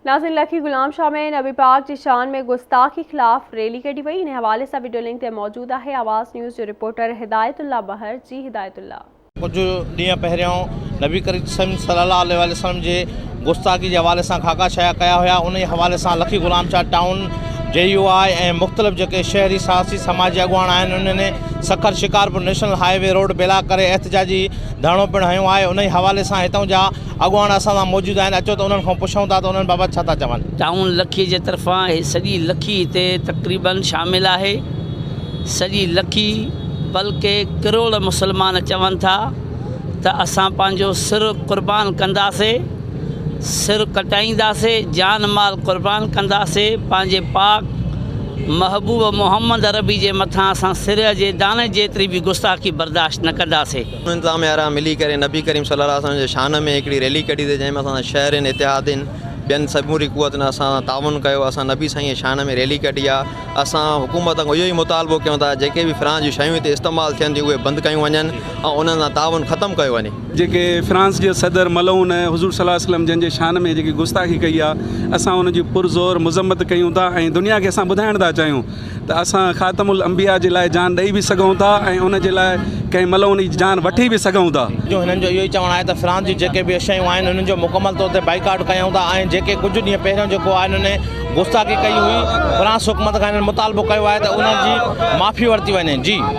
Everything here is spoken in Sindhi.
ناظرين لکي غلام شاهه ۾ نبي پاڪ جي شان ۾ گستاخي خلاف ريلي ڪڍي وئي ان حوالي سان وڊيو لنڪ تي موجود آهي آواز نيوز جو رپورٽر هدايت الله بحر جي هدايت الله. ڪجهه ڏينهن پهريون نبي ڪريم صلي الله عليه وسلم جي گستاخي جي حوالي سان خاڪا شايع ڪيا هيا انهي حوالي سان Lakhi Ghulam Shah town J U I ۽ مختلف جيڪي شهري سياسي سماجي اڳواڻ آهن انهن Sukkur Shikarpur national highway road block ڪري احتجاجي ڌرڻو پڻ هنيو آهي انهي حوالي سان هتان جا اڳواڻ اسان سان موجود آهن اچو ته انهن کان پڇون ٿا ته انهن بابت ڇا ٿا چون. ٽائون لکي جي طرفان هي سڄي لکي هتي تقريبن شامل آهي سڄي لکي بلڪه ڪروڙ مسلمان چون ٿا ته اسان پنهنجو سر قربان ڪنداسي سر ڪٽائينداسي جان مال قربان ڪنداسي پنهنجي پاڪ محبوب محمد عربي جي مٿان اسان سر جي داڻي جيتري به گستاخي برداشت نه ڪنداسي. انتظاميا وارا ملي ڪري نبي ڪريم صلي الله عليه وسلم جي شان ۾ هڪڙي ريلي ڪڍي تي جنهن ۾ اسان سان شهرين اتحادين ٻين سموري قوتن اسان سان تعاون ڪيو اسان نبي سائين جي شان ۾ ريلي ڪڍي آ اسان حڪومت کان اهو ئي مطالبو ڪيون ٿا جيڪي به فرانس جون شيون هتي استعمال ٿين ٿيون اهي بند ڪيون وڃن ۽ انهن سان تعاون ختم ڪيو وڃي. جيڪي فرانس جي صدر ملعون حضور صلي الله عليه وسلم جن جي شان ۾ جيڪي گستاخي ڪئي آ اسان ان جي پرزور مذمت ڪيون ٿا ۽ دنيا کي اسان ٻڌائڻ ٿا چاهيون ته اسان خاتم الانبياء جي لاء جان ڏئي به سگهون ٿا ۽ ان جي لاء ڪنهن ملعون جي جان وٺي به سگهون ٿا. جو هنن جو اهو ئي چوڻ آهي ته فرانس جون جيڪي به شيون آهن انهن جو مڪمل طور تي بائيڪاٽ ڪيون ٿا ۽ جيڪي ڪجهه ڏينهن پهريون جيڪو آهي انهن گستاخي ڪئي هئي فرانس حڪومت کان هنن مطالبو ڪيو آهي ته انهن جي معافي ورتي وڃي جي.